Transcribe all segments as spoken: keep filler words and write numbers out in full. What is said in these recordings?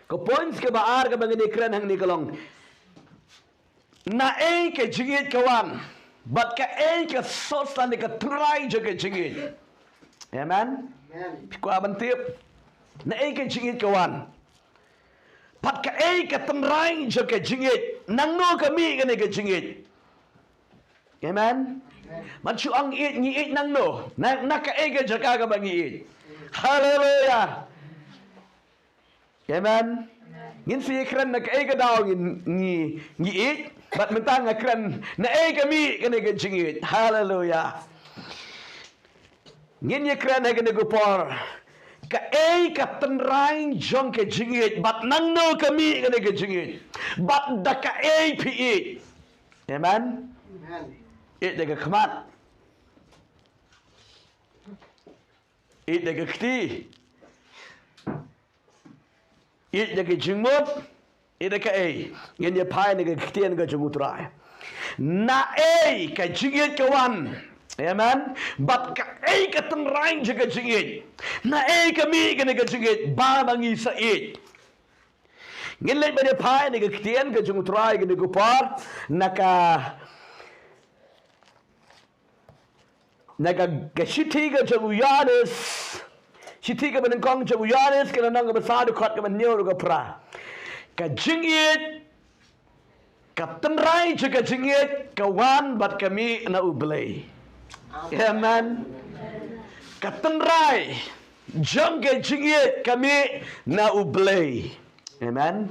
Ka point kaba ar kaba ngan ïakren hangne ka long, naei ka jingïeit ka wan, bad kaei ka source lane ka tynrai jong ka jingïeit. Amen. Phi kwah ban tip naei ka jingïeit ka wan, bad kaei ka tynrai jong ka jingïeit, nangno ka mih kane ka jingïeit. Amen. Ban shu ong ïeit, ngi ïeit nangno, na, na kaei ka jaka kaba ngi ïeit. Haleluya. Amen. Ngin sa ïakren na kaei ka daw ngin, ngi, ngi ïeit, bad mynta nga kren naei ka mih kane ka jingïeit. Haleluya. Ngin ïakren ha kane ka por, kaei ka tynrai jong ka jingïeit, bad nangno ka mih kane ka jingïeit, bad da kaei phi ïeit. Amen. Ïeit da ka khmat, ïeit da ka kti, ïeit da ka jingmut, ïeit da kaei? Ngin ïa phai na ka ktien ka jong U Trai. Naei ka jingïeit ka wan? Amen. Bad kaei ka tynrai jong ka jingïeit? Naei ka mih kane ka jingïeit ba ma ngi sa ïeit? Ngin leit ban ïa phai na ka ktien ka jong U Trai kane ka por, na ka Na ka, ka shithi ka jong u Ïoannis, shithi kaba nyngkong jong u Ïoannis, ka lynnong kaba saw, dkhot kaba hynñiew ruh ka phra. Ka jingïeit, ka tynrai jong ka jingïeit ka wan bad ka mih na U Blei. Amen. Ka tynrai jong ka jingïeit ka mih na U Blei. Amen.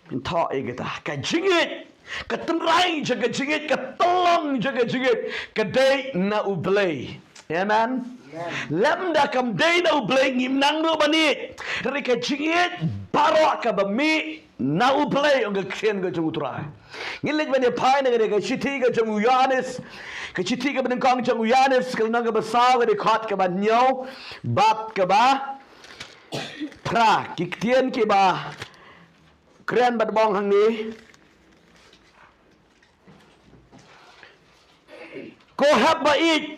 Thoh ïa kata, ka jingïeit, ka tynrai jong ka jingïeit, ka tyllong jong ka jingïeit ka dei na U Blei. Amen. Lymda kam dei na U Blei ngim nang ruh ban ïeit. Hynrei ka jingïeit baroh kaba mih na U Blei, ong ka ktien ka jong U Trai. Ngin leit ban ïa phai na ka shithi ka jong u Ïoannis, ka shithi kaba nyngkong jong u Ïoannis, ka lynnong kaba saw, ka dkhot kaba hynñiew bad kaba phra. Ki ktien kiba kren bad bong hangne. Ko hep ba ïeit,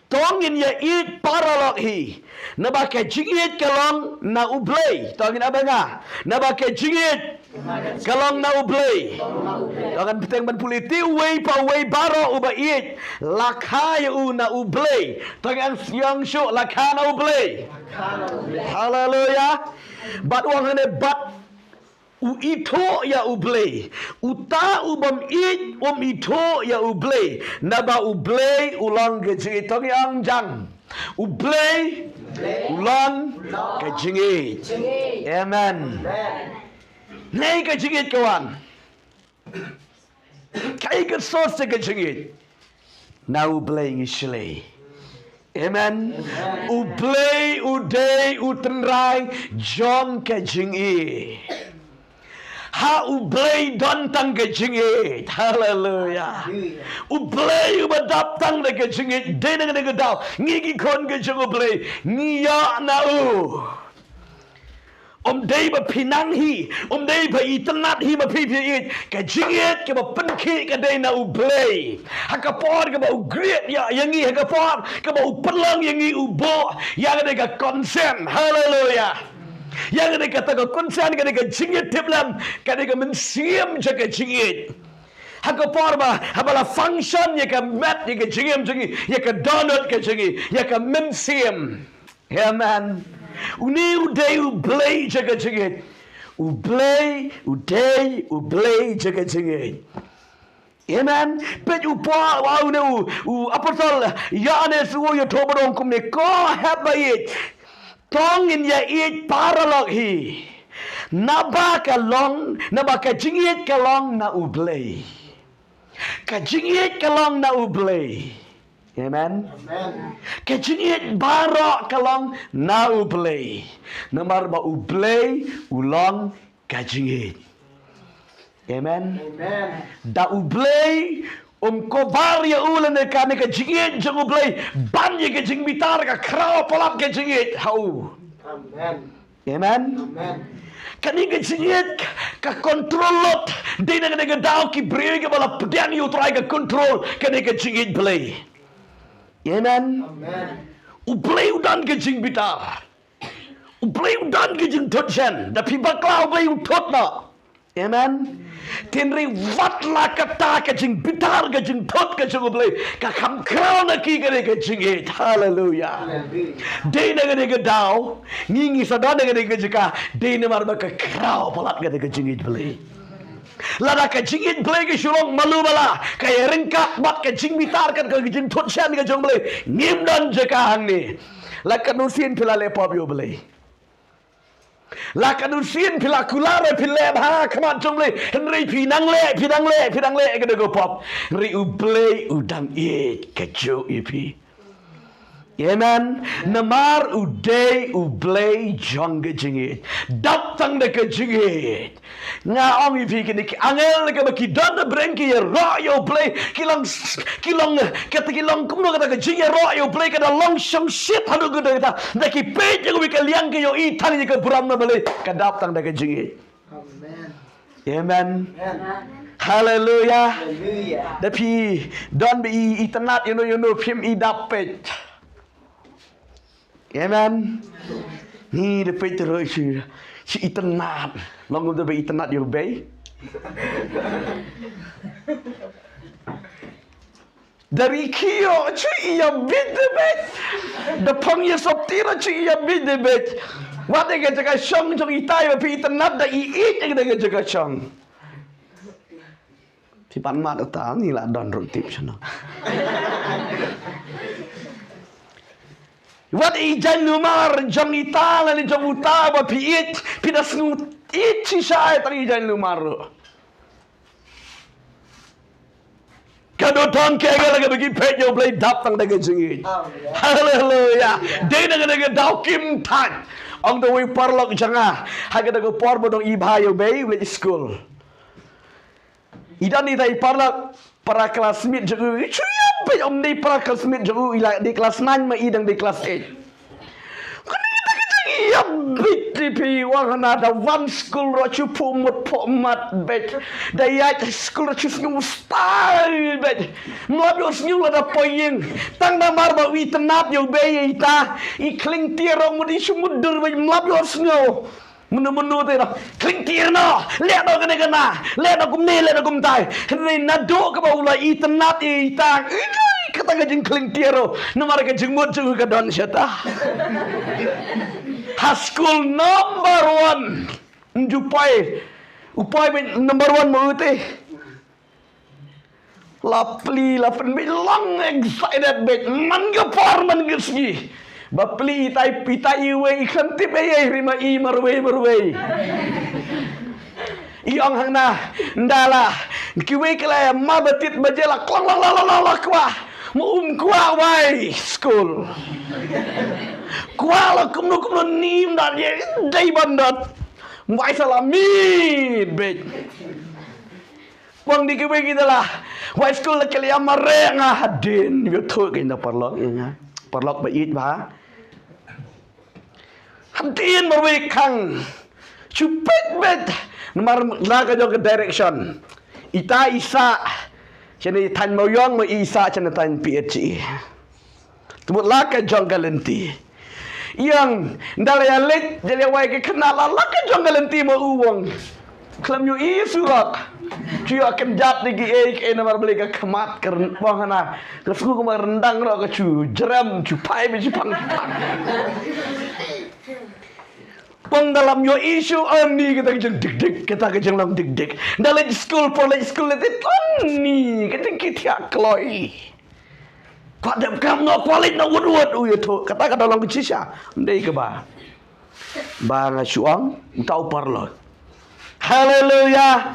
to ngin ïa ïeit paralok hi. Naba ka jingïeit ka long na U Blei. To ngin ap ïa nga. Naba ka jingïeit ka long na U Blei. To ngan bteng ban pule, te uwei pa uwei baroh uba ïeit la kha ïa u na U Blei. To ngin ong shuh, la kha na U Blei. Haleluya. Bad u ong hangne bad u ithuh ïa U Blei. Uta u bym ïeit um ithuh ïa U Blei, naba U Blei u long ka jingïeit. To ngi ong jang, U Blei u long ka jingïeit. Amen. Naei ka jingïeit ka wan? Kaei ka source ka jingïeit? Na U Blei ngi shlei. Amen. U Blei u dei u tynrai jong ka jingïeit. Ha U Blei don tang ka jingïeit. Haleluya. U Blei uba dap tang da ka jingïeit. Dei na ka daw ngi ki khun ka jong U Blei ngi ïoh na u. Um dei ba phi nang hi, um dei ba itynnad hi ba phi phi ïeit. Ka jingïeit kaba pynkhih ka dei na U Blei. Ha ka por kaba u greet ïa, ïa ngi, ha ka por kaba u pynlong ïa ngi, u buh ïa kane ka consent. Haleluya. Ïa kane kata ka consent, kane ka jingïeit tiplem, kane ka mynsiem jong ka jingïeit. Ha ka por ba haba la function ïa ka met, ïa ka jingim jong ngi, ïa ka dohnud ka jong ngi, ïa ka mynsiem. Amen. Une u dei U Blei jong ka jingïeit. U Blei u dei U Blei jong ka jingïeit. Amen. Peit u Paul, wa une u, u apostol Ïoannis u ïathuh ba ong kumne, ko hep ba ïeit, to ngin ïa ïeit paralok hi. Naba ka long, naba ka jingïeit ka long na U Blei. Ka jingïeit ka long na U Blei. Amen. Ka jingïeit baroh ka long na U Blei. Namar ba U Blei u long ka jingïeit. Amen. Da U Blei um cover ïa u lane kane ka jingïeit jong U Blei ban ïa ka jingbitar, ka khraw palat ka jingïeit ha u. Amen. Amen. Kane ka jingïeit ka control lut. Dei na kane ka daw ki briew kiba la pdiang ïa U Trai ka control kane ka jingïeit Blei. Amen. U Blei u don ka jingbitar. U Blei u don ka jingthut shen. Da phi bakla U Blei u thut noh. Amen. Te hynrei wat la kata ka jingbitar ka jingthut ka jong U Blei ka kham khraw na ki ka dei ka jingïeit. Haleluya. Dei na ka dei ka daw ngi ngi sa don na ka dei ka jaka dei namar ba ka khraw palat ka dei ka jingïeit Blei. Lada ka jingïeit Blei ka shu long malu bala ka ïa ryngkat bad ka jingbitar ka ka jingthut shen ka jong Blei ngim don jaka hangne. La ka nusien phi la leh pop ïa U Blei. La ka nusien phi la kular phi leh bha khmat jong Blei. Hynrei phi nang leh phi nang leh phi nang leh ka dei ka pop. Hynrei U Blei u dang ïeit ka juk ïa phi. Amen. Namar u dei U Blei jong ka jingïeit. Dap tang da ka jingïeit. Nga ong ïa phi kine ki angel kaba ki don da breng ki ïaroh ïa U Blei ki long ki long kata ki long kumno kata ka jingïaroh ïa U Blei ka da long shongshit haduh ka da kata da ki peit ïa kawei ka liang ka ïohi tang ïa ka burom na Blei ka dap tang da ka jingïeit. Amen. Amen. Haleluya. Da phi don ba i itynnad ïa no ïa no phim i dap peit. Amen. Ni da peit ruh shi shi itynnad. Long da ba itynnad ïa U Blei. Da ri khio chu ïa bit de bet. Da phong ïa sop tira chu ïa bit de bet. Wat de ka jaka shong jong itai ba phi itynnad da i i de ka jaka shong. Phi pan mat ta ni la don ruh tip shano. Wat i jan lumar jong ita la ni jong uta ba phi it phi da sngu it chi shai ta i jan lumar ruh. Ka do ton ke ga la ga bagi pet yo Blei dap tang da ga jingi. Haleluya. Dei na ga da ga dau kim tan. Ong da wei parlok janga ha ga da ga por bodong i bha yo bei wei school. I dan i dai parlok para classmate jong u, i chu ïa peit ym dei para classmate jong u, i la dei class nine ma i dang dei class eight. Kane ka jingïa bit ti phi wan hana da wan school ruh chu phu mut phu mat beit. Da ïa school ruh chu sngew style beit. Mlap ïoh sngew la da poi ïing. Tang da mar ba wi tnat ïoh bei ïa ita. I kling tiar ruh mut i chu mut dur beit mlap ïoh sngew. Menu menu te noh. Kling tiar noh. Leh noh kane kana. Leh noh kumne, leh noh kumtai. Hynrei naduh kaba u la itynnad ïa ita. Ijai kata ka jingkling tiar ruh. Namar ka jingmut jong u ka don shata. Ha school number one. Nju poi. U poi beit number one mo u te. La pli la pynbeit long excited beit man ka por man ka sngi. Ba pli itai itai iwei i khlem tip ei ei rima i marwei marwei. I ong hangna ndala kiwei kala ma ba tit ba jela klong la la la la la kwa. Ma um kwa wai school. Kwa la kumno kumno nim da ye dei ban dot. Wai sala mi beit. Wang di kiwei kita lah. Wai school la kelia mare nga hadin. Yo thu ke na parlok nga. Parlok ba it ba. Hadin marwei khang. Chupet bet. Namar la ka jong ka direction. Ita isa. Chene tan mo yong mo isa chene tan P H E. Tmut la ka jong ka lynti. Ïang ndala ïa leit jali wai ka khana la la ka jong ka lynti ma u wong. Khlem ïoh i surok. Chu ïoh kynjat ni ki ei ki ei namar beli ka khmat ka bong hana. Ka sku ka ma rendang ro ka chu jrem chu pai bi chu pang pang. Bong dalam ïoh i shu ani kata ka jong dik dik kata ka jong long dik dik. Ndala school por la school le tit ani kata ki thiak kloi. Kwah dep kam no kwah leit no wut wut u ïathuh kata ka da long ka shisha. Ndei ka ba. Ba nga shu ong uta u parlok. Haleluya.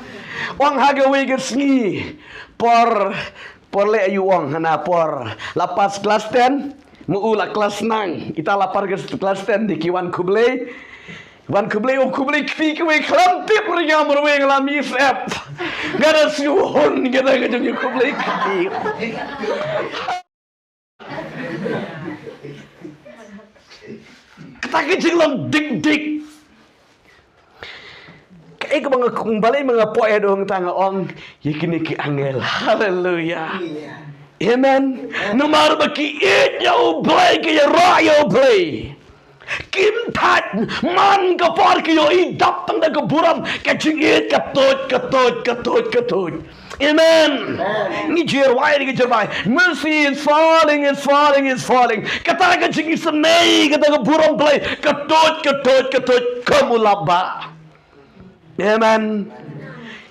Ong ha ka wei ka sngi. Por por leh ayu ong hana por la pass class ten. Mu u la class nine. Ita la par ka class ten di ki wan khublei. Wan khublei ong khublei kti ka wei khlem tip ri nga marwei nga la mi sep. Nga da shu hun nga da ka jong khublei kti. Kata ka jinglong dik dik. Kaei kaba nga kong balei ma nga poi ha dong ta nga ong ïa kine ki angel. Haleluya. Amen. Namar ba ki ïeit ïa U Blei ki ïaroh ïa U Blei. Kim thait man ka por ki ïohi dap tang da ka burom, ka jingïeit ka tuid, ka tuid, ka tuid, ka tuid. Amen. Amen. Ngi jyrwai, ngi jyrwai. Mercy is falling, is falling, is falling. Kata ka jingisynei, kata ka burom Blei ka tuid, ka tuid, ka tuid kum u lap ba. Amen.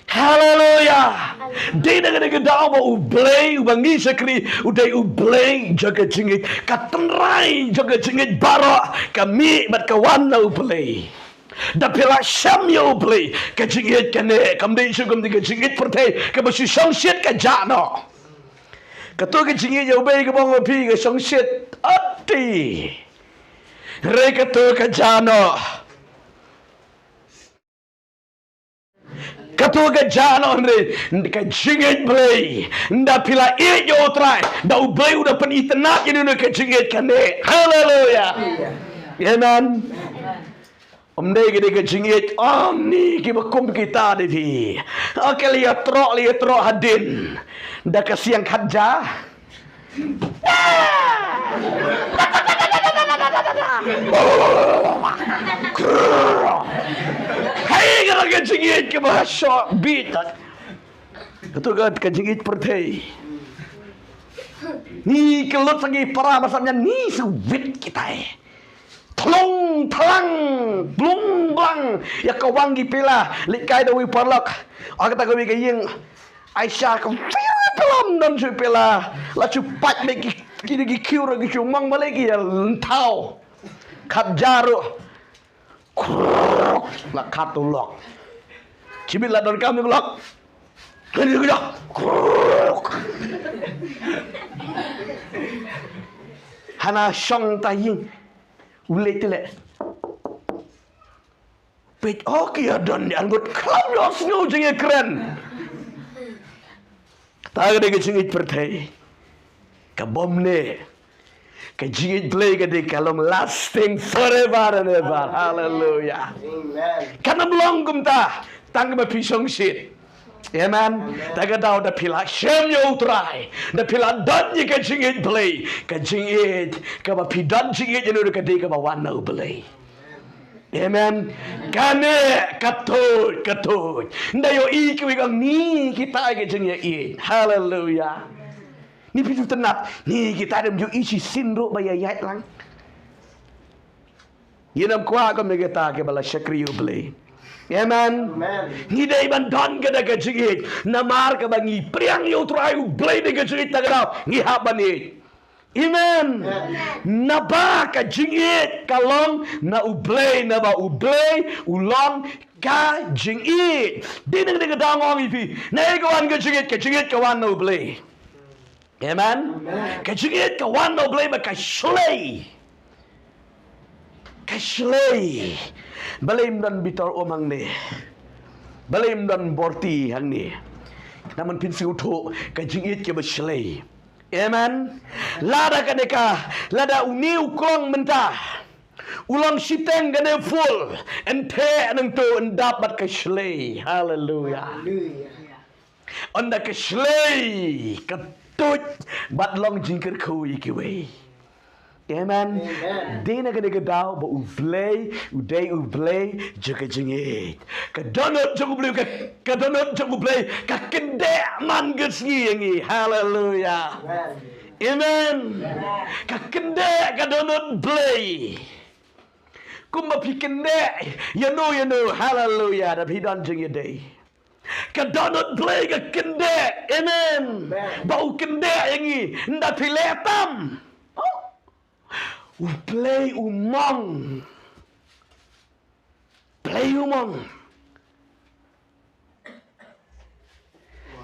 Haleluya. Dei na kane ka daw ba U Blei uba ngi shakri u dei U Blei jong ka jingïeit. Ka tynrai jong ka jingïeit baroh ka mih bad ka wan na U Blei. Da phi la shem ïa U Blei, ka jingïeit kane kam dei shuh kum dei ka jingïeit pyrthei kaba shu shongshit ka jah noh. Kato ka jingïeit ïa U Blei kaba ong ïa phi ka shongshit. Ati. Hynrei kato ka jah noh. Kato ka jah noh, hynrei ka jingïeit Blei. Nda phi la ïeit ïa U Trai, da U Blei u da pynitynnad ïa une ka jingïeit kane. Haleluya. Amen. Ym dei ka dei ka jingïeit, ym ni kiba kum kita de phi. Aka la ïatroh, la ïatroh hadien da ka siang khatja. Hei, ka dei ka jingïeit kaba shoh bit. Kato ka, ka jingïeit pyrthei. Ni ka lut sa ngi para ba sa nyan ni sa wit kita, eh. Thlung thlang, blung blang ïa ka wang ki pela, leit kai da wei paralok. Aka ta ka wei ka ïing. Aisha ka wei paralok, don shu pela. La shu pat me ki, ki, ki kiu ra ki shu mang bale ki ïa lenthaw. Khat jaru. Krrrr, la khat u lok. Chibit la don kam u lok. Kani kani. Krrrr. Hana shong ta ïing. U leit te leh. Peit, oh, ki ïa don ïa ngut khlem ïohsngew jingïakren. Ta ka dei ka jingïeit pyrthei. Ka bym neh. Ka jingïeit Blei ka dei ka long lasting forever and ever. Hallelujah. Amen. Kan ym long kumta tang ba phi shongshit. Amen. Ta ka daw da phi la shem ïa U Trai, da phi la don ïa ka jingïeit Blei, ka jingïeit kaba phi don jingïeit ïa u ka dei kaba wan na U Blei. Amen. Kane ka tuid, ka tuid. Nda ïohi kiwei ka ngi kita ka jingïeit. Hallelujah. Ni phi ju tynnat, ni kita dem ju ïohi shisien ruh ba ïa ïaid lang. Ngin ym kwah kum kita kiba la shakri U Blei. Amen. Amen. Ngi dei ban don kata ka jingïeit namar kaba ngi pdiang ïa U Trai U Blei da ka jingïeit ta ka daw ngi hap ban ïeit. Amen. Amen. Naba ka jingïeit ka long na U Blei, naba U Blei u long ka jingïeit. Dei na kata ka daw nga ong ïa phi, naei ka wan ka jingïeit? Ka jingïeit ka wan na U Blei. Amen. Amen. Ka jingïeit ka wan na U Blei ba ka shlei. Ka shlei. Balei ym don bitor um hangne? Balei ym don borti hangne? Namar phin sngewthuh ka jingïeit kaba shlei. Amen. Lada kane ka, lada une u klong mynta u long shiteng kane full, yn theh nangto yn dap bad ka shlei. Hallelujah. Hallelujah. Ynda ka shlei ka tuid bad long jingkyrkhu ïa kiwei. Amen. Amen. Dei na kane ka daw ba U Blei u dei U Blei jong ka jingïeit. Ka dohnud jong U Blei ka, ka dohnud jong U Blei ka kyndeh man ka sngi ïa ngi. Hallelujah. Amen. Amen. Amen. Ka kyndeh ka dohnud Blei. Kumba phi kyndeh ïano ïano, hallelujah, da phi don jingïadei. Ka dohnud Blei ka kyndeh. Amen. Amen. Ba u kyndeh ïa ngi, nda phi leh tam. Oh. U Blei u mong. Blei u mong.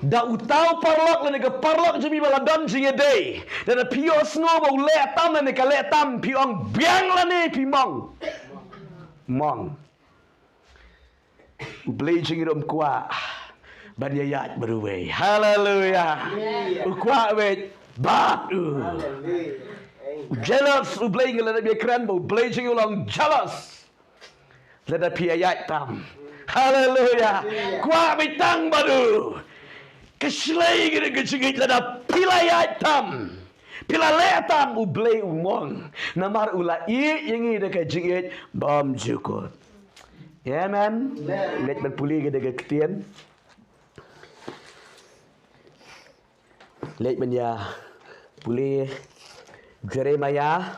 Da uta u paralok lane ka paralok jong phi ba la don jingïadei, da, da phi ïohsngew ba u leh tam lane ka leh tam, phi ong biang lane phi mong? Mong. U Blei jong ngi ruh um kwah ban ïaid bad uwei. Haleluya. U kwah wei bad u. U jealous, U Blei, ngi la dep ïakren ba U Blei jong ngi u long jealous. Lada phi ïaid tam. Haleluya. Kwah beit tang bad u. Ka shlei ka dei ka jingïeit lada phi la ïaid tam. Phi la leh tam, U Blei u mong. Namar u la ïeit ïa ngi da ka jingïeit bymjukut. Amen. Amen. Leit ban pule ka da ka ktien. Leit ban ïa pule Jeremiah.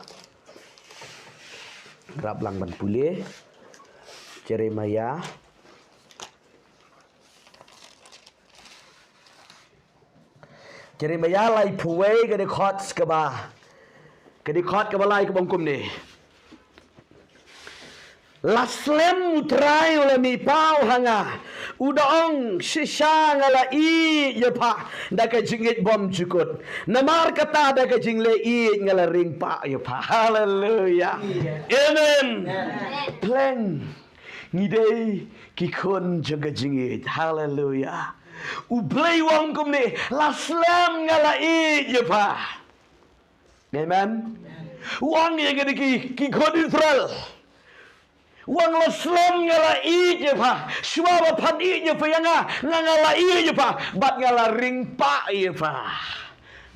Rap lang ban pule Jeremiah. Jeremiah laiphew wei, ka dkhot kaba, ka dkhot kaba lai, kaba ong kumne. La slem U Trai u la mih paw ha nga, u da ong, shisha nga la ïeit ïa pha da ka jingïeit bymjukut. Namar kata da ka jingleh ïeit nga la ring pah ïa pha. Haleluia. Amen. Pleng. Ngi dei ki khun jong ka jingïeit. Haleluia. U Blei u ong kumne, la slem nga la ïeit ïa pha. Amen. U ong ïa ngi ki, ki khun Israel. U ong la slem nga la ïeit ïa pha. Shuwa ba phan ïeit ïa pha ïa nga, nga nga la ïeit ïa pha. Bad nga la ring pah ïa pha.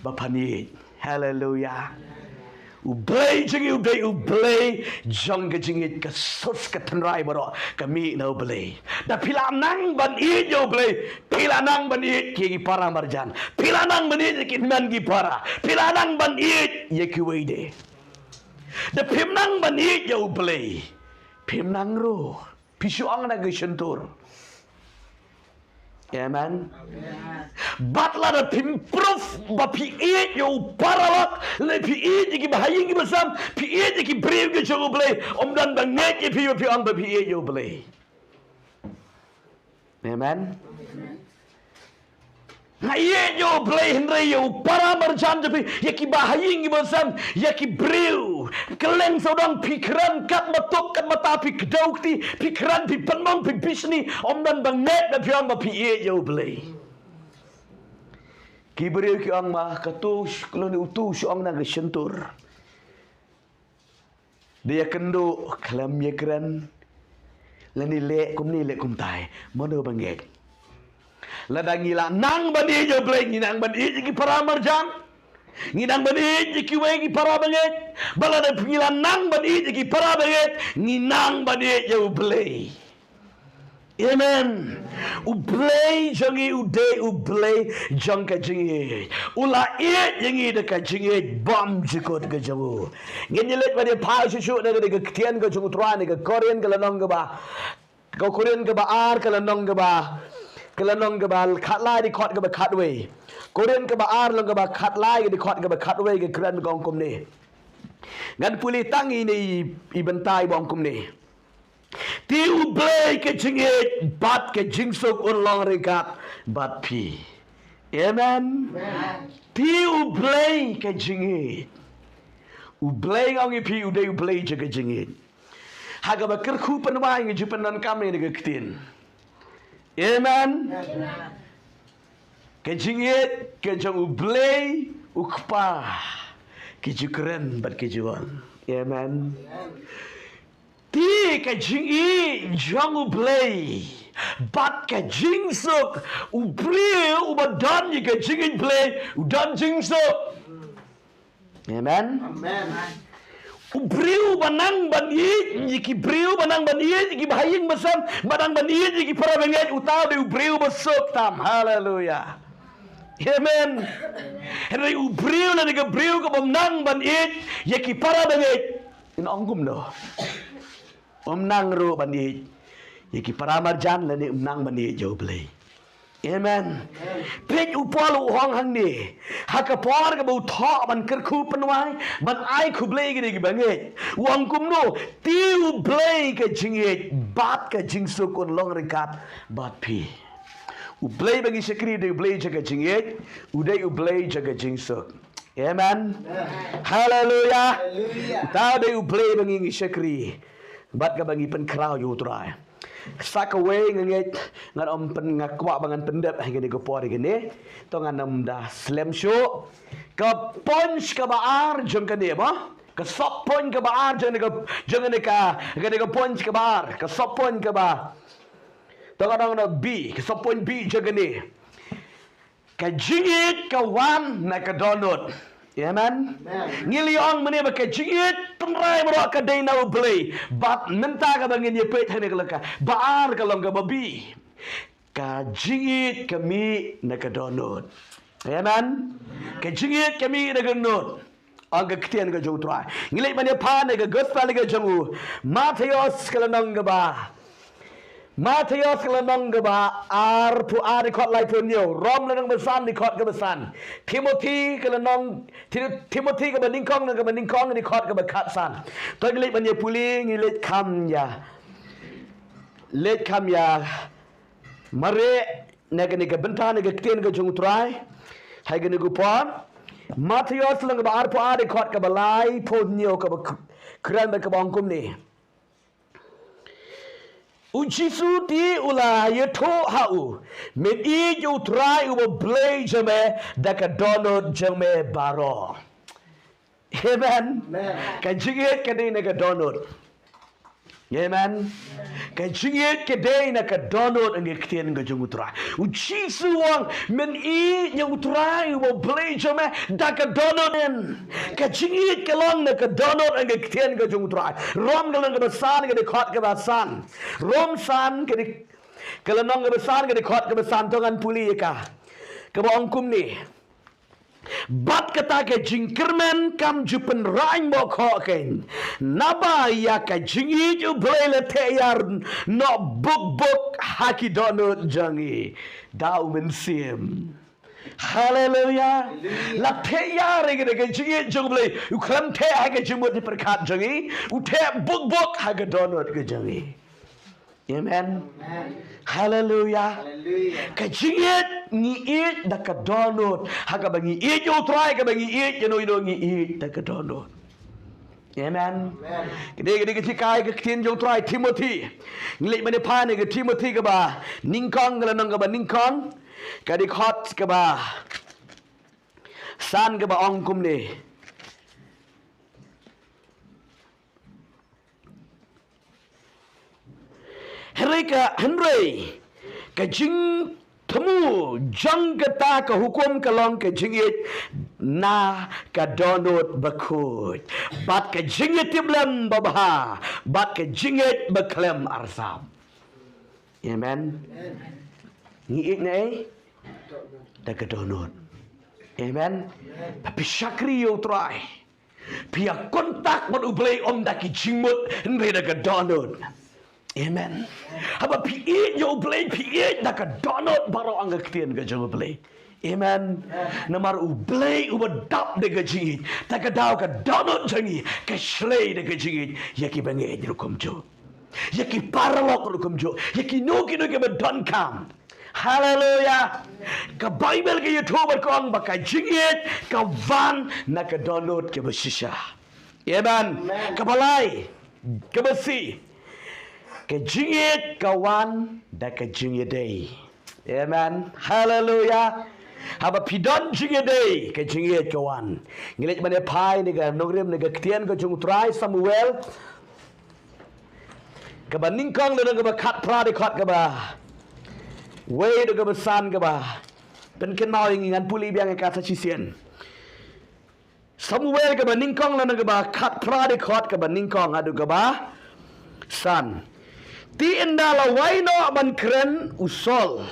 Ba phan ïeit. Haleluia. U Blei jong ngi u dei U Blei jong ka jingïeit, ka sus ka tynrai baroh ka mih na U Blei. Da phi la nang ban ïeit ïa U Blei, phi la nang ban ïeit ki, ki para marjan. Phi la nang ban ïeit ki hynmen ki para. Phi la nang ban ïeit ïa kiwei de. Da phim nang ban ïeit ïa U Blei, phim nang ruh. Phi shu ong na ka shyntur. Amen. Bad lada phim proof ba phi ïeit ïa u paralok, lane phi ïeit ïa ki bahaïing ki basam, phi ïeit ïa ki briew ki jong U Blei, ym don ba ngeit ïa phi ba phi ong ba phi ïeit ïa U Blei. Amen. Nga ïeit ïa U Blei hynrei ïa u para marjan jong phi, ïa ki bahaïing ki basam, ïa ki briew. Kylleng sawdong phi kren kat ba tuk kat ba ta, phi kdew kti, phi kren, phi pynmong, phi bishni, ym don ba ngeit ba phi ong ba phi ïeit ïa U Blei. Ki briew ki ong ma, kato, lane uto shu ong na ka shyntur. Da ïakynduh khlem ïakren, lane leh kumne leh kumtai, mano ba ngeit? Lada ngi la nang ban ïeit ïa U Blei, ngi nang ban ïeit ïa ki para marjan. Ngi nang ban ïeit ïa kiwei ki para bangeit. Bad lada ngi la nang ban ïeit ïa ki para bangeit, ngi nang ban ïeit ïa U Blei. Amen. U Blei jong ngi u dei U Blei jong ka jingïeit. U la ïeit ïa ngi da ka jingïeit bymjukut ka jong u. Ngin ïa leit ban ïa phai shuh shuh na ka, na ka ktien ka jong U Trai, na ka Korinth ka lynnong kaba, ka Korinth kaba ar ka lynnong kaba, ka lynnong kaba khatlai, dkhot kaba khatwei. Korinth kaba ar lynnong kaba khatlai, ka dkhot kaba khatwei, ka kren ka ong kumne. Ngan pule tang ine i, i bynta ba ong kumne. Te U Blei ka jingïeit bad ka jingsuk un long ryngkat bad phi. Amen. Amen. Te U Blei ka jingïeit. U Blei nga ong ïa phi u dei U Blei jong ka jingïeit. Ha kaba kyrkhu pynwai nga ju pyndonkam ïa ka ktien. Amen. Amen. Ka jingïeit ka jong U Blei U Kpa, ki ju kren bad ki ju wan. Amen. Amen. Te ka jingïeit jong U Blei bad ka jingsuk, u briew uba don ïa ka jingïeit Blei u don jingsuk. Amen. Amen. U briew ba nang ban ïeit ïa ki briew, ba nang ban ïeit ïa ki bahaïing basam, ba nang ban ïeit ïa ki para bangeit, uta u dei u briew ba suk tam. Haleluia. Amen. Hynrei u briew lane ka briew kaba ym nang ban ïeit ïa ki para bangeit, in ong kumno? Ym nang ruh ban ïeit ïa ki para marjan lane ym nang ban ïeit ïa U Blei. Amen. Peit u Paul u ong hangne ha ka por kaba u thoh ban kyrkhu pynwai, ban ai khublei ïa ki bangeit, u ong kumno? Te U Blei ka jingïeit bad ka jingsuk un long ryngkat bad phi. U Blei ba ngi shakri u dei U Blei jong ka jingïeit, u dei U Blei jong ka jingsuk. Amen. Amen. Haleluia. Haleluia. Uta u dei U Blei ba ngi ngi shakri bad kaba ngi pynkhraw ïa U Trai. Sa kawei nga ngeit ngan ym pyn, nga kwah ba ngan pyndep ha kane ka por kane. To ngan ym da slem shuh. Ka point kaba ar jong kane ba, ka sub point kaba ar jong kane ka, jong kane ka, kane ka point kaba ar, ka sub point kaba, to ngan ong na B, ka sub point B jong kane. Ka jingïeit ka wan na ka dohnud. Amen. Ngi la ïa ong mynne ba ka jingïeit tynrai baroh ka dei na U Blei. Bad mynta kaba ngin ïa peit hangne ka long kaba ar, ka long kaba B. Ka jingïeit ka mih na ka dohnud. Amen. Ka jingïeit ka mih na ka dohnud. Ong ka ktien ka jong U Trai. Ngi leit ban ïa pule na ka gospel ka jong u Mathaios, ka lynnong kaba Mathaios, ka lynnong kaba arphew ar, dkhot laiphew hynñiew. Rom, lynnong ba san, dkhot kaba san. Timothi, ka lynnong, Ti-, Timothi kaba nyngkong, lynnong kaba nyngkong, dkhot kaba khatsan. To ngi leit ban ïa pule, ngi leit kham ïa, leit kham ïa mareh na kane ka bynta, na ka ktien ka jong U Trai ha kane ka por. Mathaios, lynnong kaba arphew ar, dkhot kaba laiphew hynñiew, kaba k-, kren bad kaba ong kumne: U Jisu te u la ïathuh ha u, men ïeit ïa U Trai uba U Blei jong me da ka dohnud jong me baroh. Amen. Ka jingïeit ka dei na ka dohnud. Amen. Ka jingïeit ka dei na ka dohnud, ong ka ktien ka jong U Trai. U Jisu u ong, men ïeit ïa U Trai uba U Blei jong me da ka dohnud. Ka jingïeit ka long na ka dohnud, ong ka ktien ka jong U Trai. Rom, ka lynnong kaba san, ka dkhot kaba san. Rom san, ka dkhot, ka lynnong kaba san, ka dkhot kaba san, to ngan pule ïa ka. Kaba ong kumne: Bad kata ka jingkyrmen kam ju pynraiñ bok hok kein, naba ïa ka jingïeit U Blei la theh ïar noh buk buk ha ki dohnud jong ngi da U Mynsiem. Haleluya. La theh ïar ïa ka jingïeit jong U Blei. U khlem theh ha ka jingmut jingpyrkhat jong ngi, u theh buk buk ha ka dohnud ka jong ngi. Amen. Haleluya. Ka jingïeit, ngi ïeit da ka dohnud. Ha kaba ngi ïeit ïa U Trai, kaba ngi ïeit ïano ïano, ngi ïeit da ka dohnud. Amen. Kane, kane ka jingkren ka ktien jong U Trai, Timothi. Ngi leit ban ïa pule na ka Timothi kaba nyngkong, ka lynnong kaba nyngkong, ka dkhot kaba san, kaba ong kumne: Hynrei ka, hynrei ka jingthmu jong kata ka hukum ka long ka jingïeit na ka dohnud bakhuid, bad ka jingïatiplem babha, bad ka jingïeit bakhlem arsap. Amen. Ngi ïeit na ei? Da ka dohnud. Amen. Phi shakri ïa U Trai, phi ïa contact bad U Blei ym da ki jingmut, hynrei da ka dohnud. Amen. Haba phi ïeit ïa U Blei, phi ïeit da ka dohnud baroh, ong ka ktien ka jong U Blei. Amen. Namar U Blei uba dap da ka jingïeit, te ka daw ka dohnud jong ngi ka shlei da ka jingïeit ïa ki bangeit ruh kumjuh, ïa ki paralok ruh kumjuh, ïa kino kino kiba donkam. Haleluya. Ka Baibl ka ïathuh bad ka ong ba ka jingïeit ka wan na ka dohnud kaba shisha. Amen. Kaba lai, kaba shi, ka jingïeit ka wan da ka jingïadei. Amen. Haleluya. Haba phi don jingïadei, ka jingïeit ka wan. Ngi leit ban ïa pule na ka nongrim na ka ktien ka jong U Trai, Samuel kaba nyngkong, lynnong kaba khatphra, dkhot kaba wei haduh kaba san, kaba pynkynmaw ïa ngi, ngan pule biang ïa ka sa shisien. Samuel kaba nyngkong, lynnong kaba khatphra, dkhot kaba nyngkong haduh kaba san. Te ynda la wai noh ban kren, u Saul,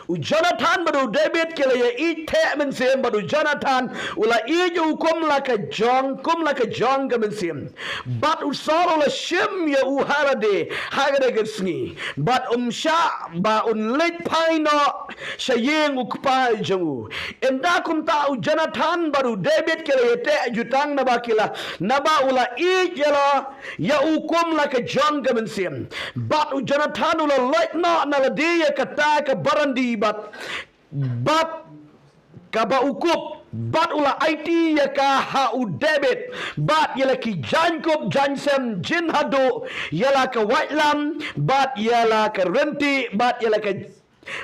u Jonathan bad u David ki la ïa ïeit theh mynsiem, bad u Jonathan u la ïeit ïa u kum la ka jong, kum la ka jong ka mynsiem. Bad u Saul u la shim ïa u ha lade ha kata ka sngi, bad um shah ba un leit phai noh sha ïing u kpa jong u. Ynda kumta u Jonathan bad u David ki la ïateh jutang, naba ki la, naba u la ïeit ïa la, ïa u kum la ka jong ka mynsiem. Bad u Jonathan u la leit noh na lade ïa kata ka barandi bad, bad kaba u kup, bad u la aiti ïa ka ha u David, bad ïa la ki jaiñkup jaiñsem jin haduh, ïa la ka waitlam, bad ïa la ka rynti, bad ïa la ka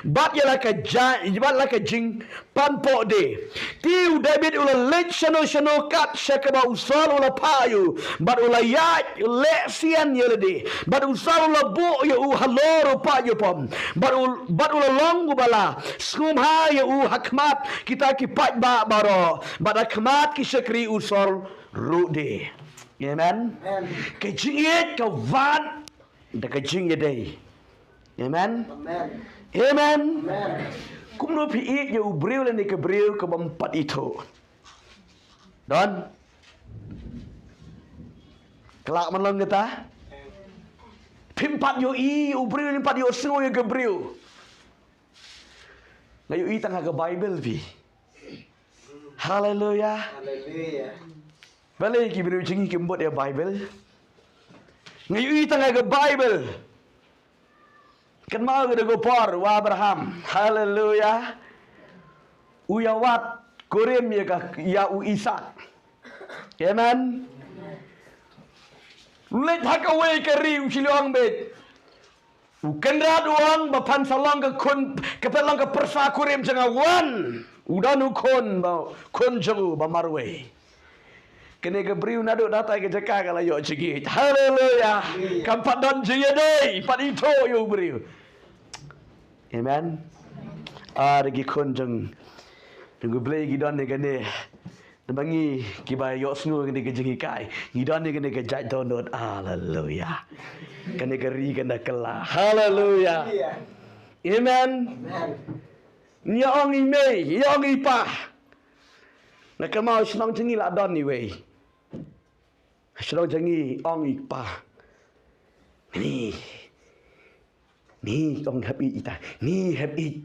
Bad ïa la ka ja-, bad la ka jingpanpoh de. Te u David u la leit shano shano kat sha kaba u Saul u la phah ïa u. Bad u la ïaid leh sian ïa lade. Bad u Saul u la buh ïa u halor u paid ïa u pom. Bad u, bad u la long uba la sngewbha ïa u ha khmat kita ki paidbah baroh. Bad ha khmat ki shakri u Saul ruh de. Amen. Amen. Ka jingïeit ka wan da ka jingïadei. Amen. Amen. Amen. Amen. Kumno phi ïeit ïa u briew lane ka briew kaba ym pat ithuh? Don. Ka lah ban long kata. Phim pat ïohi u briew, phim pat ïohsngew ïa ka briew. Nga ïohi tang ha ka Bible phi. Haleluya. Haleluya. Balei ki briew jong ngi kim bud ïa Bible? Nga ïohi tang ha ka Bible. Kynmaw ka dei ka por u Abraham. Haleluya. U ïa wad kurim ïa ka, ïa u Isak. Amen. Leit ha kawei ka ri u shiliang beit. U Kynrad u ong ba phan sa long ka khun, ka phan long ka pyrsa kurim jong nga, wan. U don u khun ba, khun jong u ba marwei. Kane ka briew naduh da tai ka jaka ka la ïoh jingïeit. Haleluya. Kam pat don jingïadei, pat ithuh ïa u briew. Amen. Ah, da ki khun jong, jong u Blei ki don ne kane. Namar ngi kiba ïohsngew kane ka jinghikai, ngi don ne kane ka jait dohnud. Haleluya. Kane ka ri kane ka la. Haleluya. Amen. Amen. Ngi ong i mei, ngi ong i pa. Na ka maw shnong jong ngi la don iwei. Shnong jong ngi ong i pa. Ni. Ni ong hep i ita. Ni hep i.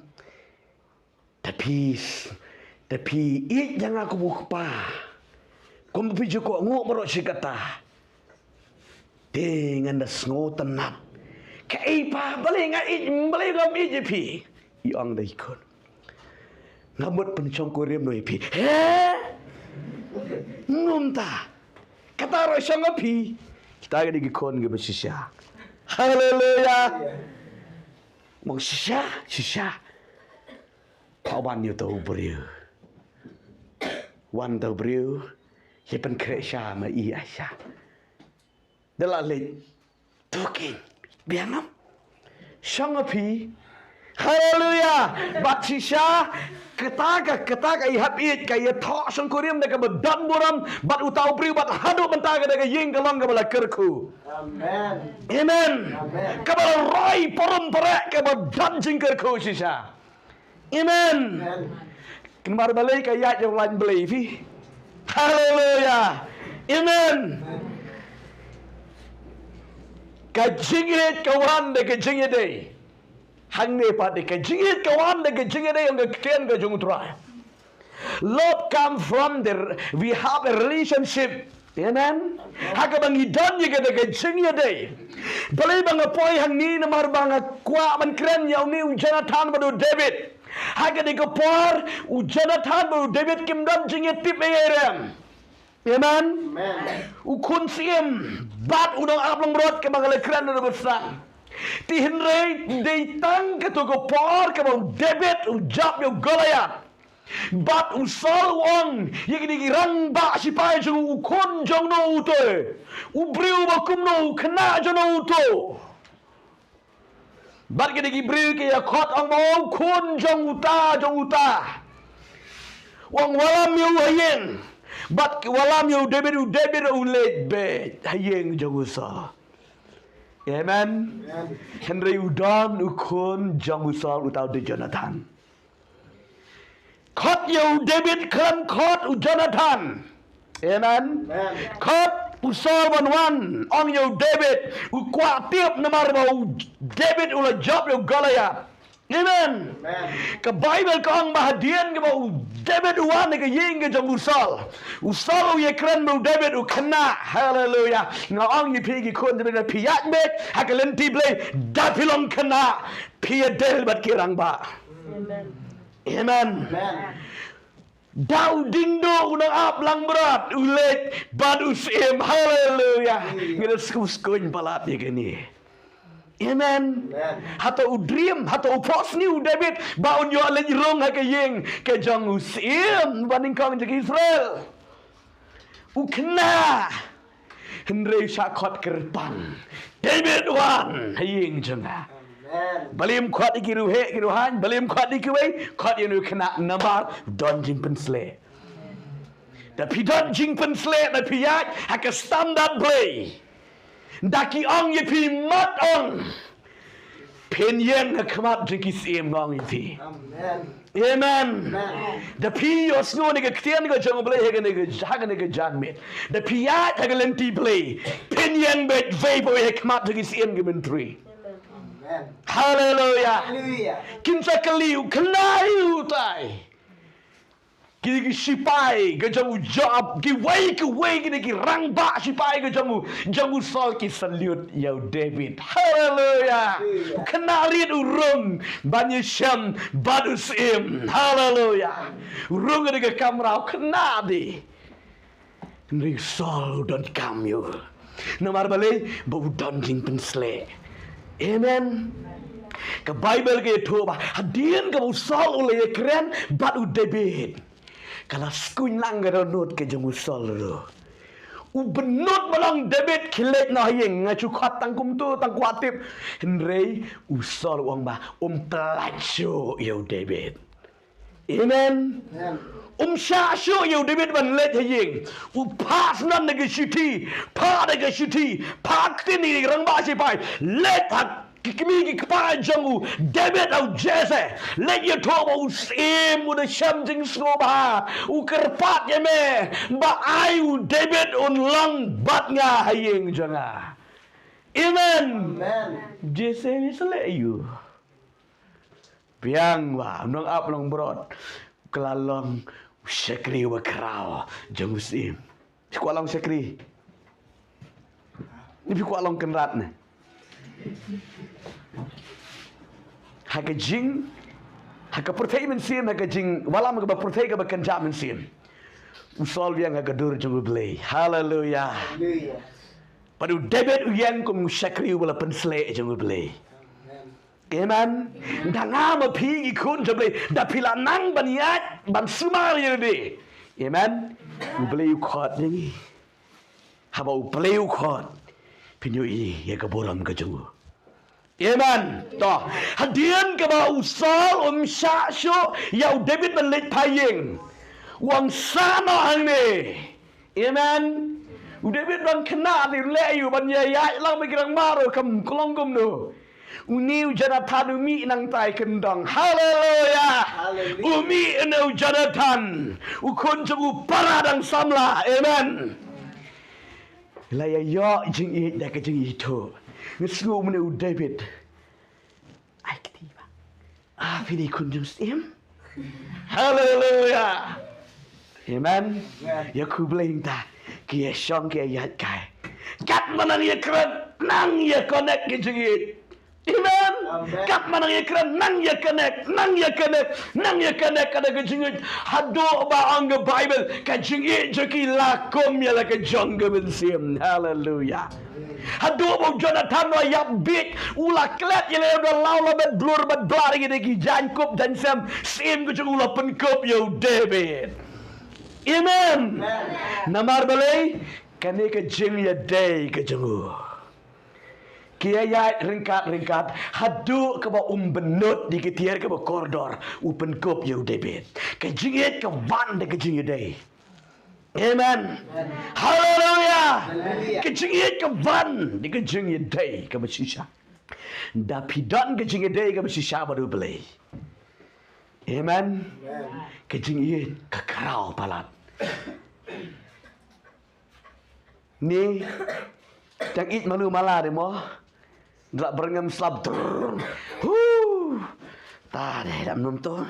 Te phi, te phi ïeit ïa nga kum u kpa. Kum phi ju kohnguh baroh shi katta. Te ngan da sngewtynnat. Kaei pa, balei nga ïeit, balei ngam ïeit ïa phi? I ong da i khun. Nga mut pynshongkurim noh ïa phi. He? Ngumta. Kata ruh shong ïa phi. Kita ka dei ki khun kiba shisha. Haleluya. Mong shisha, shisha. Pha wan ïa uto u briew. Wan uto u briew. Ïa pynkhreh sha ma i Aisha. Da la leit. To king. Biang ngam. Shong ïa phi. Haleluya. Bad shisha. Kata ka, kata ka i hap ïeit ka ïathoh shongkurim da kaba don burom. Bad uto u briew bad haduh mynta ka da ka ïing ka long kaba la kyrkhu. Amen. Amen. Amen. Kaba la roi parum parek kaba don jingkyrkhu shisha. Amen. Amen. Kynmaw balei ka ïaid ïa u lain Blei phi. Haleluya. Amen. Ka jingïeit ka wan da ka jingïadei. Hangne pat de ka jingïeit ka wan da ka jingïadei ong ka ktien ka jong u Trai. Love come from the, we have a relationship. Amen. Ha kaba ngi don ïa ka da ka jingïadei. Balei ba nga poi hangne namar ba nga kwah ban kren ïa une u Jonathan bad u David. Ha ka dei ka por u Jonathan bad u David kim don jingïatip ei ei rem. Amen. Amen. U khun syiem bad u nongap langbrot kaba nga la kren da ba sang. Te hynrei dei tang kato ka por kaba u David u jop ïa u Goliath. Bad u Saul u ong ïa kine ki rangbah shipai jong u, u khun jong no uto. U briew ba kumno, u khynnah jong no uto. Bad kine ki briew ki ïa khot ong ba u khun jong uta, jong uta. U ong wallam ïa u ha ïing. Bad wallam ïa u David, u David u leit beit ha ïing jong u Saul. Amen. Amen. Hynrei u don u khun jong u Saul uta u dei Jonathan. Khot ïa u David khlem khot u Jonathan. Amen. Amen. Khot u Saul ban wan ong ïa u David u kwah tip namar ba u David u la jop ïa u Goliath. Amen. Amen. Ka Bible ka ong ba hadien kaba u David u wan ha ka ïing ka jong u Saul. U Saul u ïakren ba u David u khynnah. Haleluya. Nga ong ïa phi ki khun jong phi ïaid beit ha ka lynti Blei da phi long khynnah. Phi ïadei bad ki rangbah. Amen. Amen. Amen. Da u diengduh u nongap langbrot u leit bad u syiem. Haleluya. Amen. Ngi da sku skuin palat ïa kane. Amen. Hato u dream, hato u phohsniew u David ba un ïoh leit rung ha ka ïing ka jong u syiem ba nyngkong jong Israel. U khynnah. Hynrei u shah khot kyrpang, David, wan ha ïing jong nga. Balei ym khot ïa ki riewheh ki riewhaiñ, balei ym khot ïa kiwei, khot ïa une u khynnah namar u don jingpynsleh. Da phi don jingpynsleh, da phi ïaid ha ka standard Blei, da ki ong ïa phi, mat ong, phin ïeng ha khmat jong ki syiem, nga ong ïa phi. Amen. Da phi ïohsngew ïa ka ktien ka jong U Blei ha kane ka, ha kane ka janmiet, da phi ïaid ha ka lynti Blei, phin ïeng beit vei pa vei ha khmat jong ki syiem ki myntri. Haleluya. Kin sa kylli u khynnah utai. Ki, ki sipai ka jong u Joab, kiwei kiwei kine ki rangbah sipai ka jong u, jong u Saul, ki salute ïa u David. Haleluya. U khynnah rit u rung ban ïashem bad u syiem. Haleluya. U rung ha ka kamra, u khynnah de. Hynrei u Saul u donkam ïa u. Namar balei? Ba u don jingpynsleh. Amen. Ka Baibl ka ïathuh ba hadien kaba u Saul u la ïakren bad u David, ka la skuiñ lang ka dohnud ka jong u Saul ruh. U bynnud ba long David khie leit noh ha ïing, nga shu khot tang kumto, tang kwah tip. Hynrei u Saul u ong ba um pyllait shuh ïa u David. Amen. Um shah shuh ïa u David ban leit ha ïing. U phah syndon da ka shithi, phah da ka shithi, phah ktien ïa ki rangbah sipai. Leit ha ki kmie ki kpa jong u David ha u Jesse. Leit ïathuh ba u syiem u da shem jingsngewbha, u kyrpad ïa me ba ai u David un long bad nga ha ïing jong nga. Amen. Jesse ne sa leh ïa u. Biang ba, nong ap long brot. Ka la long u shakri uba khraw jong u syiem. Phi kwah long shakri? Ne phi kwah long kynrad ne? Ha ka jing, ha ka pyrthei mynsiem, ha ka jingwallam kaba pyrthei kaba kynjah mynsiem, u Saul u ïeng ha ka dur jong u Blei. Haleluya. Bad u David u ïeng kum u shakri uba la pynsleh jong u Blei. Amen. Da nga ma phi ki khun jong u Blei, da phi la nang ban ïaid ban sumar ïa lade. Amen. U Blei u khot ïa ngi. Haba u Blei u khot, phin ïohi ïa ka burom ka jong u. Amen. To, hadien kaba u Saul um shah shuh ïa u David ban leit phai ïing, u ong sa noh hangne. Amen. U David u dang khynnah, te u leh aïu ban ïaid lang bad ki rangbah ruh, kam long kumno. Une u Jonathan u mih nangta i kyndong. Haleluya. U mih une u Jonathan, u khun jong u para dang samla. Amen. La ïa ïoh jingïeit da ka jingïathuh. Nga sngew une u David. Ai kti ba, ah, phi dei khun jong u syiem. Haleluya. Amen. Ïa khublei nangta, ki ïa shong ki ïa ïaid kai. Katba nang ïa kren, nang ïa connect ki jingïeit. Amen. Katba nang ïa kren, nang ïa connect, nang ïa connect, nang ïa connect ïa ka jingïeit. Haduh ba ong ka Baibl, ka jingïeit jong ki la kum ïa la ka jong ka mynsiem. Haleluya. Haduh ba u Jonathan u la ïap bieit, u la klet ïa lade, u la law la met blur met blar ïa ki jaiñkup jaiñsem, syiem ka jong u la pynkup ïa u David. Amen. Namar balei? Kane ka jingïadei ka jong u. Ki ïa ïaid ryngkat ryngkat, haduh kaba um bynnud da ki tiar kaba kordor, u pynkup ïa u David. Ka jingïeit ka wan da ka jingïadei. Amen. Haleluya. Ka jingïeit ka wan da ka jingïadei kaba shisha. Da phi don ka jingïadei kaba shisha bad u Blei. Amen. Ka jingïeit ka khraw palat. Ni, tang ïeit malu mala de mo. Dra byrngem slap. Hu. Ta de dam num to.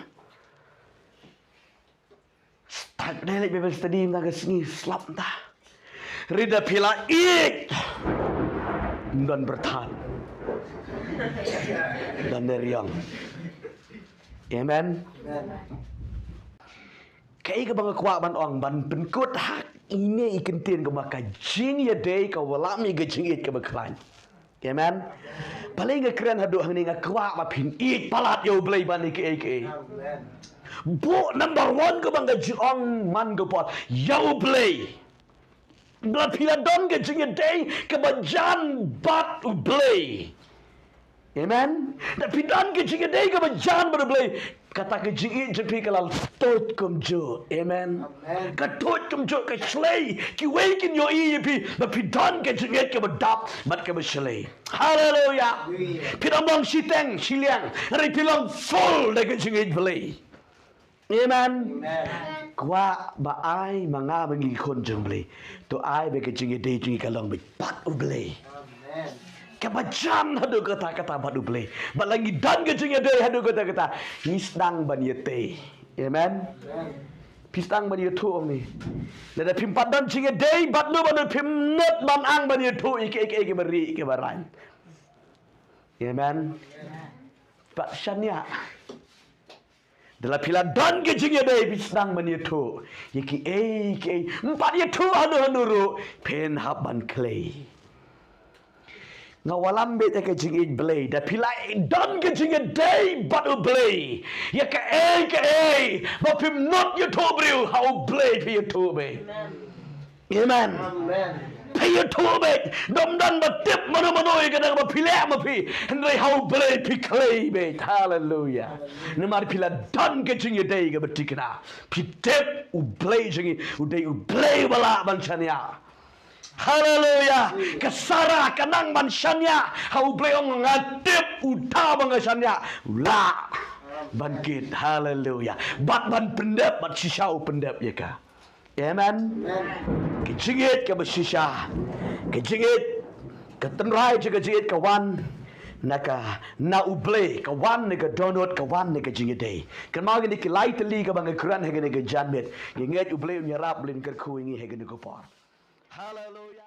Start de leh Bible study mynta ka sngi, slap mynta. Rida phi la ïeit. Don byrthat. Don deriong. Amen. Kaei kaba nga kwah ban ong, ban pynkut ha ine i kyntien kaba ka jingïadei ka wallam ïa ka jingïeit kaba khlaiñ. Amen. Balei nga kren haduh hangne? Nga kwah ba phin ïeit palat ïa U Blei ban ïa kiei kiei. Buh number one kaba nga ju ong man ka por, ïa U Blei. Lada phi la don ka jingïadei kaba jan bad U Blei. Amen. Lada phi don ka jingïadei kaba jan bad U Blei, kata ka jingïeit jong phi ka la tuid kumjuh. Amen. Ka tuid kumjuh, ka shlei. Kiwei kin ïohi ïa phi ba phi don ka jingïeit kaba dap bad kaba shlei. Haleluya. Phi dang long shiteng shiliang, hynrei phi long full da ka jingïeit Blei. Amen. Kwah ba ai ma nga ma ngi ki khun jong Blei, to ai ba ka jingïadei jong ngi ka long beit bad U Blei. Kaba jan haduh katta katta bad U Blei. Bad lada ngi don ka jingïadei haduh katta katta, ngi sdang ban ïatei. Amen. Phi sdang ban ïathuh, ong ni. Lada phim pat don jingïadei bad no bad no, phim nud ban ang ban ïathuh ïa kiei kiei kiba rieh kiba rain. Amen. Pat shaniah. Da la phi la don ka jingïadei, phi sdang ban ïathuh ïa kiei kiei. Ym pat ïathuh hano hano ruh, phin hap ban khlei. Nga wallam beit ïa ka jingïeit Blei. Da phi la don ka jingïadei bad U Blei, ïa kaei kaei ba phim nud ïathuh briew, ha U Blei phi ïathuh beit. Amen. Phi ïathuh beit. Dom don ba tip mano mano ïa kane ba phi leh ma phi, hynrei ha U Blei phi khlei beit. Haleluya. Namar phi la don ka jingïadei kaba thikna. Phi tip U Blei jong ngi u dei U Blei ba lah ban shaniah. Haleluya. Ka Sarah ka nang ban shaniah, ha U Blei ong, nga tip uta ba nga shaniah u lah ban kit. Haleluya. Bad ban pyndep, bad shisha u pyndep ïa ka. Amen. Ka jingïeit kaba shisha, ka jingïeit, ka tynrai jong ka jingïeit ka wan na ka, na U Blei, ka wan na ka dohnud, ka wan na ka jingïadei. Kynmaw kine ki lai tylli kaba nga kren ha kane ka janmiet. Ngi ngeit U Blei un ïarap, U Blei un kyrkhu ïa ngi ha kane ka por. Haleluya.